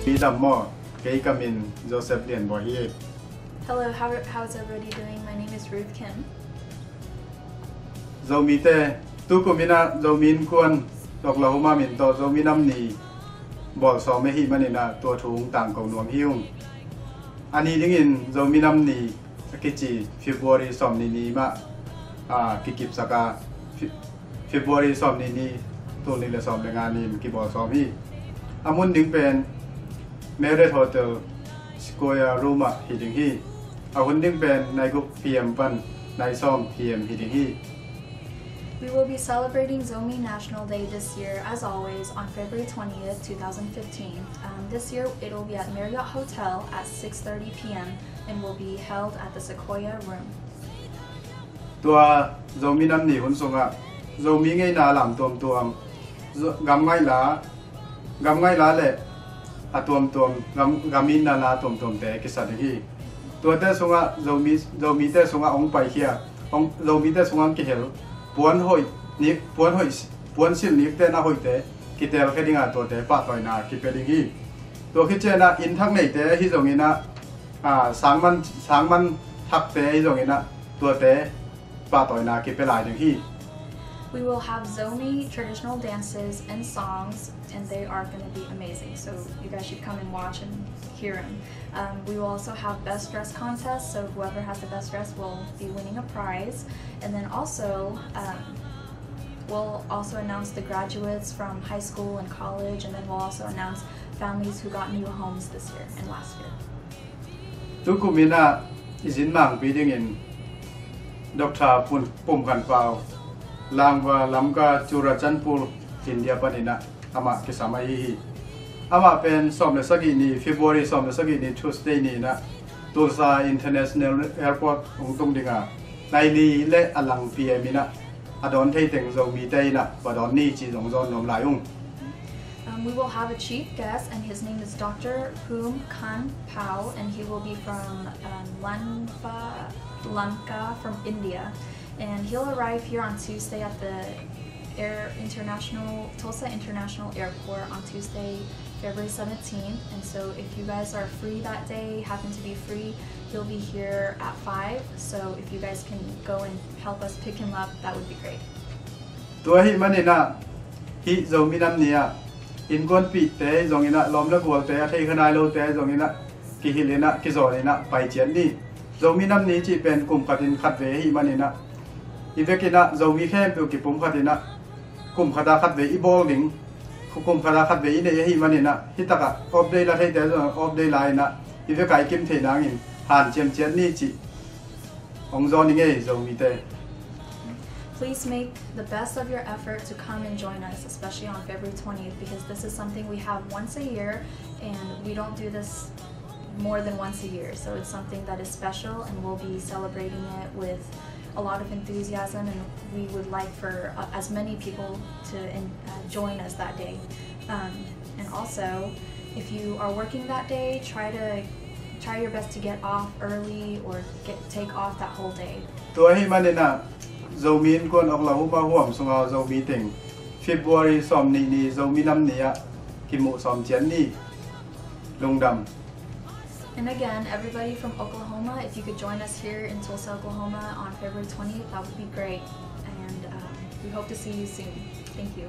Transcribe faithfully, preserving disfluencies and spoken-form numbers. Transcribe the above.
Mi dam maw, kei ka min Joseph Lian Bawi hi. Hello, how, how's everybody doing? My name is Ruth Kim. Zomite, tukum in ah Zomi Innkuan Oklahoma min tawh Zomi Nam Ni bawl sawm ahih manin ah tua thu hong tangko nuam hi ung. A ni dingin Zomi Nam Ni a kici February sawmnih ni mah, ah, kikipsak a, Fe-, February sawmnih ni, tul nih le sawm le nga ni-in kibawl sawm hi. A mun ding pen Marriott Hotel Sequoia Room ah hi ding hi. A hun ding pen nai guk P M pan nai sawm P M hi ding hi. We will be celebrating Zomi National Day this year, as always, on February twentieth, two thousand fifteen. Um, this year, it will be at Marriott Hotel at six thirty P M and will be held at the Sequoia Room. Tua Zomi Nam Ni hun sungah Zomi ngeina lam tuamtuam, Zo-, gam ngaihla, gam ngaihla le a tuamtuam, gam, gam itna la tuamtuamte kisa ding hi. Tuate sungah Zomi, Zomite sungah hong paikhia, hong, Zomite sungah hong kihel, puan hoih, ni, puan hoih, puan silh nikte na hoihte kitelkhia ding a, tuate pahtawina kipia ding hi. Tua khit ciangin ah inn thak neite ahi zongin ah, ah, sangman, sangman thakte ahi zongin ah tuate pahtawina kipia lai ding hi. We will have Zomi traditional dances and songs, and they are gonna be amazing. So you guys should come and watch and hear 'em. Um, we will also have best dress contest, so whoever has the best dress will be winning a prize. And then also, um, we'll also announce the graduates from high school and college, and then we'll also announce families who got new homes this year and last year. Tukum in ah i zin mangpi dingin Doctor Pum, Pum Khan Pau, Langva Lamka, Churachandpur, India panin ah amah kisam ahi hi. Amah pen sawm le sagih ni, February sawm le sagih ni, Tuesday ni-in ah Tulsa International Airport hong tung ding a, nai li le a lang P M in ah a dawn thei teng Zomite in ah va dawn ni ci zong zawn nuam lai ung. Um, we will have a chief guest, and his name is Doctor Pum Khan Pau, and he will be from, um, Lanpa, Lanka, from India. And he'll arrive here on Tuesday at the Air International, Tulsa International Airport on Tuesday, February seventeenth. And so if you guys are free that day, happen to be free, he'll be here at five. So if you guys can go and help us pick him up, that would be great. Tua ahih manin ah hih Zomi Nam Ni ah innkuanpihte zongin ah, lawm le gualte, a theikha nai lote zongin ah kihilh in ah, kizawn in ah pai ciat ni. Zomi Nam Ni cih pen kum khatin khatvei ahih manin ah, i vekin ah Zomi khempeuh kipumkhat in ah kum khat a khatvei i bawl ding, kum khat a khatvei i neih ahih manin ah, hi takah off day la theite zong off day la-in ah, i vek a i kim theih nangin hanciam ciat ni cih hong zawn ing ei, Zomite. Please make the best of your effort to come and join us, especially on February twentieth, because this is something we have once a year, and we don't do this more than once a year. So it's something that is special, and we'll be celebrating it with a lot of enthusiasm, and we would like for, uh, as many people to en-, uh, join us that day. Um, and also, if you are working that day, try to, try your best to get off early or get, take off that whole day. Tua ahih manin ah Zomi Innkuan Oklahoma huam sunga Zomi teng February sawmnih ni Zomi Nam Ni ah kimuh sawm ciat ni. Lungdam. And again, everybody from Oklahoma, if you could join us here in Tulsa, Oklahoma on February twentieth, that would be great. And, um, we hope to see you soon. Thank you.